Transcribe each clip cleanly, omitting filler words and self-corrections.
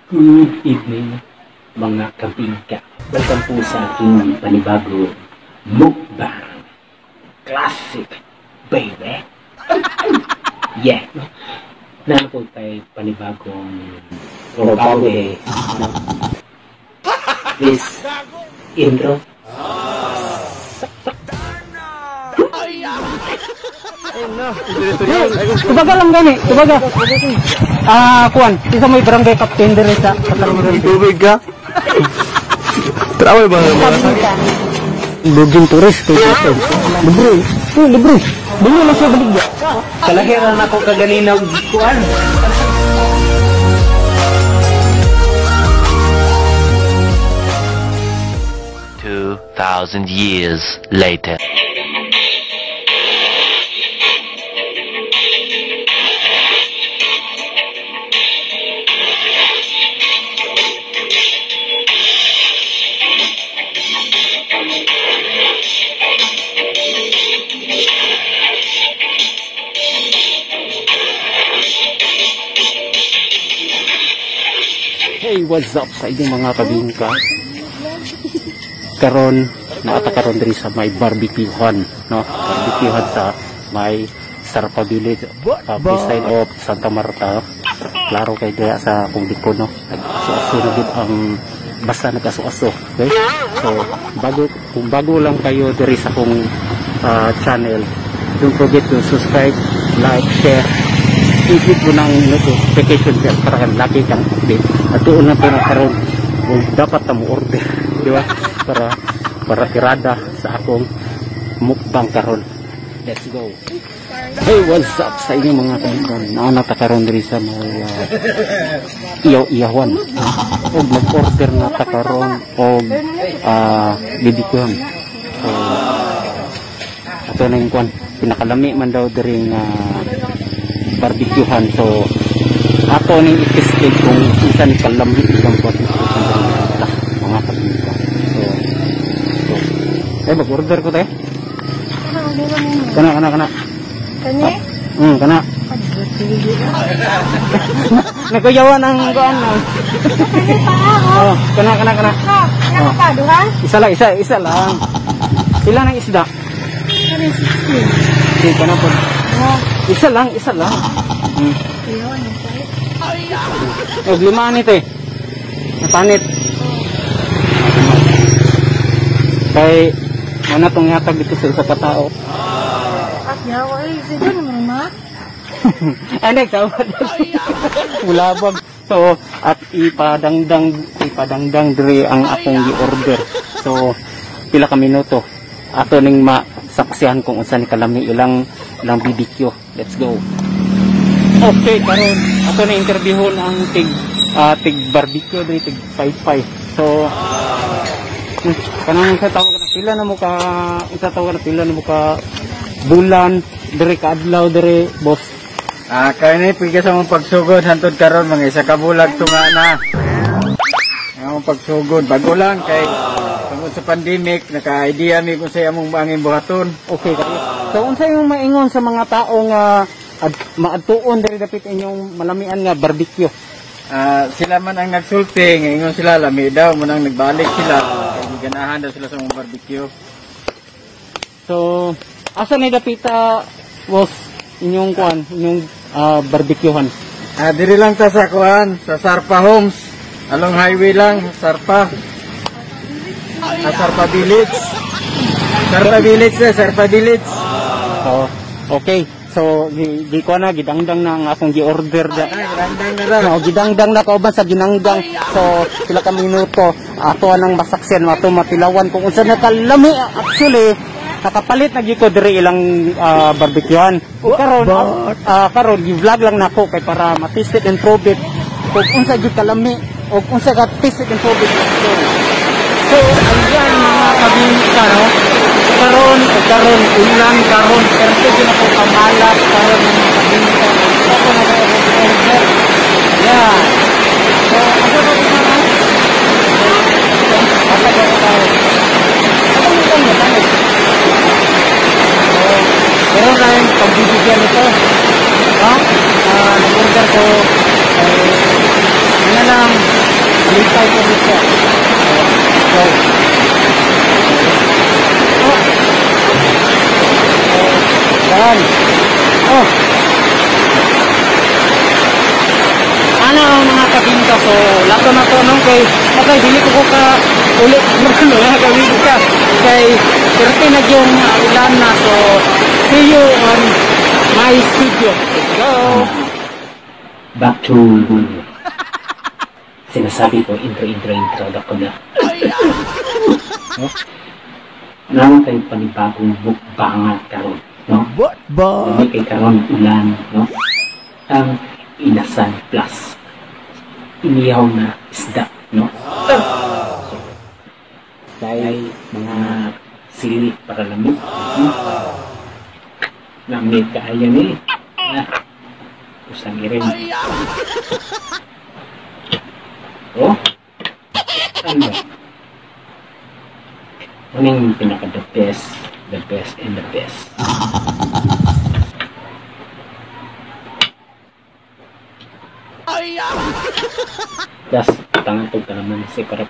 Good evening, mga kabingka. Welcome po sa aking panibago mukbang. Classic, baby. Yeah. Naa po tayo panibagong trabaho eh. This intro. Tubaga lang gani, tubaga. Kuan, isa may barangay captain diri sa Katalungan. Tubig ka? Travel ba? Lugin tourist to. Libre. Oh, libre. Dili lang siya baligya. Kalahiran ako kaganina kuan. 2,000 years later. Hey, what's up sa inyong mga kabingka? Karon, naata karon diri sa may barbecuehan, no? Barbecuehan sa may Sarpa Village, beside of Santa Marta. Klaro kay diya sa akong likod, no? Nag-aso-aso na gid ang basta nag-aso-aso, okay? So, kung bago lang kayo diri sa akong channel, don't forget to subscribe, like, share. I-click mo ng notification bell para kan lagi kang update. At doon na po na karon dapat ta mo order, di ba? Para tirada sa akong mukbang karon. Let's go. Hey, what's up sa inyo mga kaibigan? Naana ta karon diri sa may iyaw-iyawan. Og mag-order na ta karon og BBQ. So ato na yung kwan, pinakalami man daw diri nga barbecuehan. So ato ning i-testing kung unsa ni kalami ilang barbecuehan mga kabingka. So mag-order ko tayo. Kana kana kana. Kani? Kana. Nagkuyawan ang kuan. Oh, kana kana kana. Kana pa duha? Isa lang, isa lang. Pila nang isda? 60. Sige, kana po. Isa lang, isa lang. Og lima nito eh. Napanit. Kay mana tong yatag dito sa isa ka tao. At yawa ay sige naman ma. Ay nagsawa. Mulabag. So at ipadangdang diri ang akong gi-order. So pila ka minuto ato ning masaksihan kung unsa ni kalami ilang BBQ. Let's go. Okay, karon ato na interviewon ang tig barbecue diri, tig paypay. So kanang sa tawag na pila na mo ka isa tawag na pila na mo ka bulan diri ka adlaw diri boss. Kay ni pigka sa mong pagsugod hantod karon mga isa ka bulag tunga na. Ang pagsugod bago lang kay tungod sa pandemic naka-idea mi kung sa among angin buhaton. Okay kayo. So unsa imong maingon sa mga tao nga maadtuon diri dapit inyong malamian nga barbecue? Sila man ang nagsulti, ingon sila lami daw, munang nagbalik sila kay ganahan daw sila sa among barbecue. So asa ni dapita boss inyong kuan, inyong barbecuehan? Diri lang ta sa kuan, sa Sarpa Homes, along highway lang, Sarpa. Sarpa Village. Sarpa Village, Sarpa Village. Oh, okay. So gi ko na gidangdang na ang akong gi-order da. Gidangdang na ra. No, gidangdang na kauban sa ginangdang. So pila ka minuto ato anang masaksihan, ato matilawan kung unsa na kalami. Actually nakapalit na gyud ko diri ilang barbecuehan. Karon karon gi-vlog lang nako kay para ma-taste it and prove it kung unsa gyud kalami og unsa ka taste it and prove it. So ayan mga kabingka, no? Karon karon ulan karon perfect gyud ako kamalas karon mga kabingka. Ako na order. Yeah. So asa ba ko na? Asa ba ko? Ako ni kang tanong. Pero na yung pagbibigyan nito. Ha? Nag-order ko. Ano lang. ta. So lato na to no kay okay dili ko ka ulit mga kabingka kay perti na yung ulan na. So see you on my studio. Let's go. Back to sinasabi ko, intro ko na. No? Naman kayo panibagong mukbangan karon, no? What ba? Hindi kay karon ulan, no? Ang inasan plus inihaw na isda, no? So, dahil mga sili para lamig, no? Lamig kaya ni. Usang irin. Oh? Ano? Ano yung pinaka the best, the best, and the best? Plus, tangatog ka naman si para.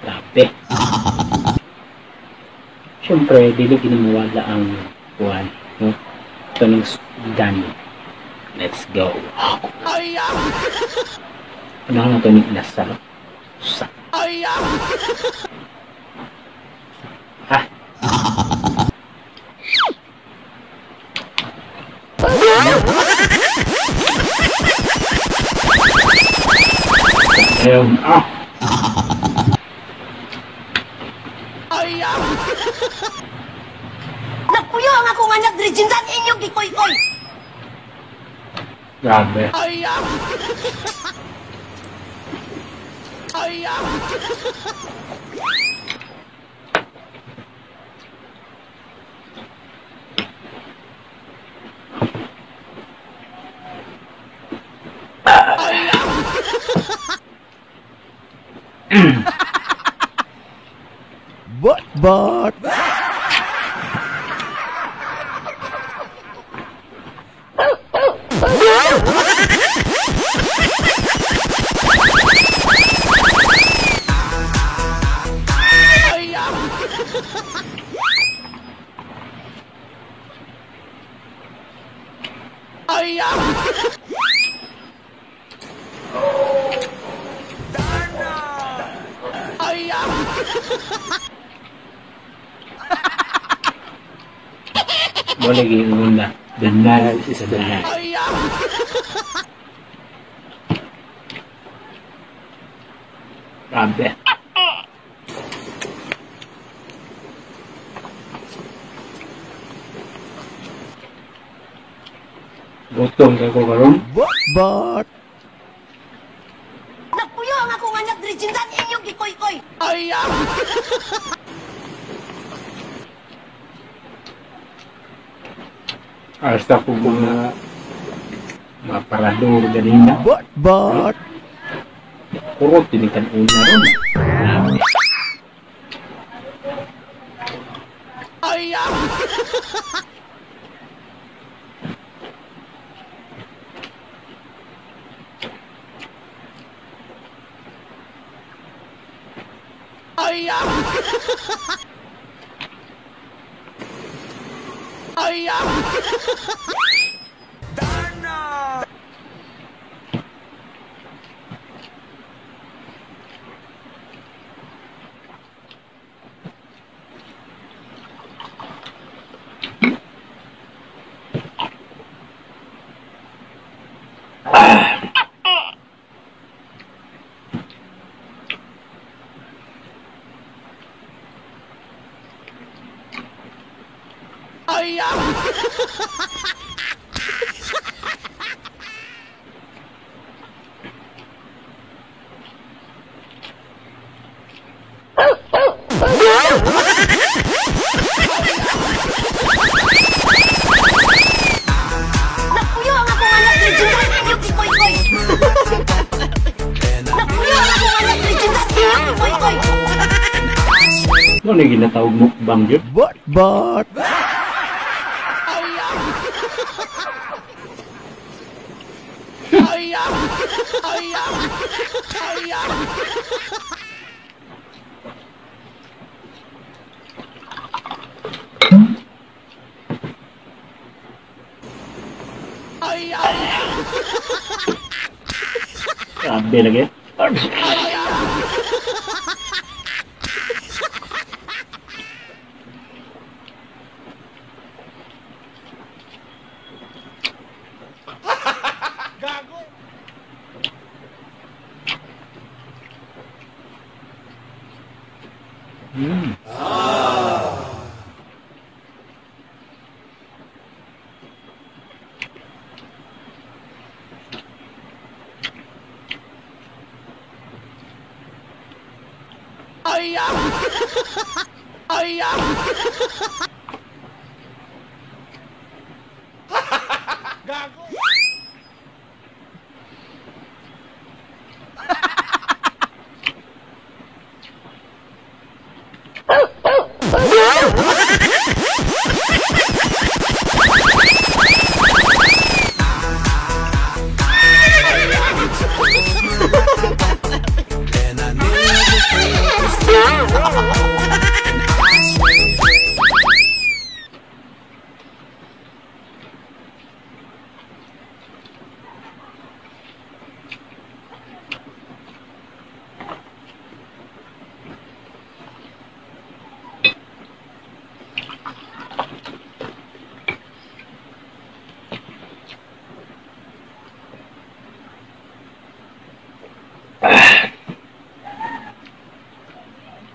Grabe. Siyempre, dili ginamawala ang buwan, no? Ito ng Danny. Let's go. Ano na ito ng inasal? Sa. Ha? Ayun. Ah! Nagpuyo ang akong anak diri jindan inyong gikoy-koy. Grabe. What but? Boleh guna. The knife is the knife. Grabe. Gutom kay ko karon. What but? Nagpuyo ang akong anak diri jindan inyong gikoy-koy. Hasta ko mga maparador ganina. What but? Kurot din kan una ron. Grabe. Nagpuyo ang akong anak diri jindan inyong gikoy-koy. Nagpuyo ang akong anak diri jindan inyong gikoy-koy. Mo na ginatawag mukbang gyud. What but? Grabe lagi.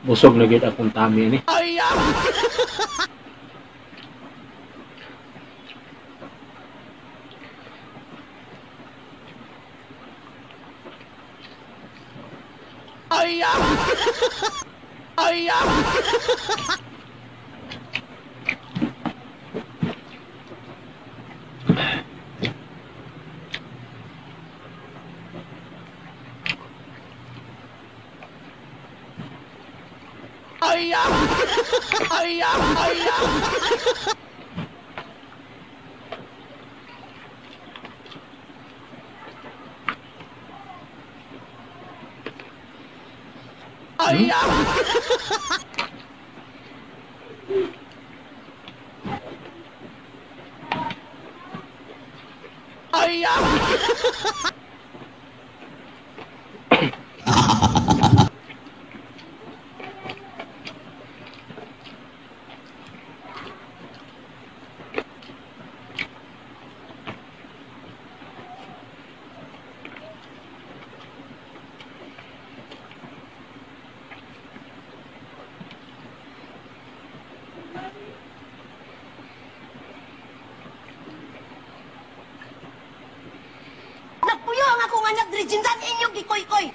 Busog na gid akong tummy ni. Nagpuyo ang akong anak diri jindan inyong gikoy-koy.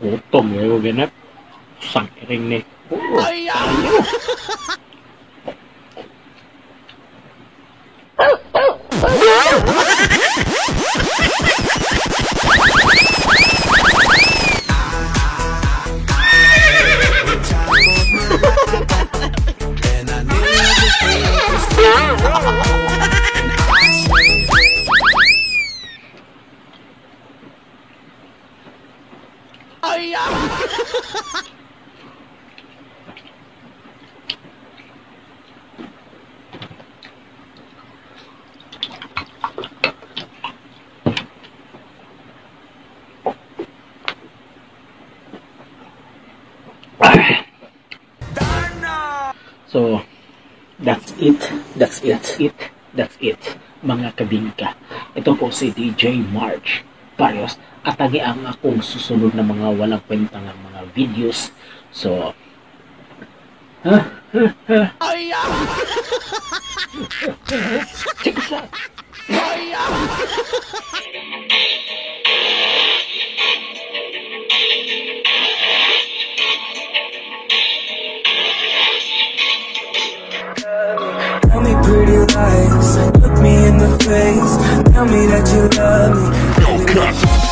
Gutom kayo ganap. Sang ring ni. Oo, tayo. So, that's it. That's it. That's it. That's it. Mga kabingka. Ito po si DJ March Barrios. At agi ang akong susunod na mga walang kwenta nga mga videos. So, check this out. Tell me pretty lies, look me in the face. Tell me that you love me. No cut.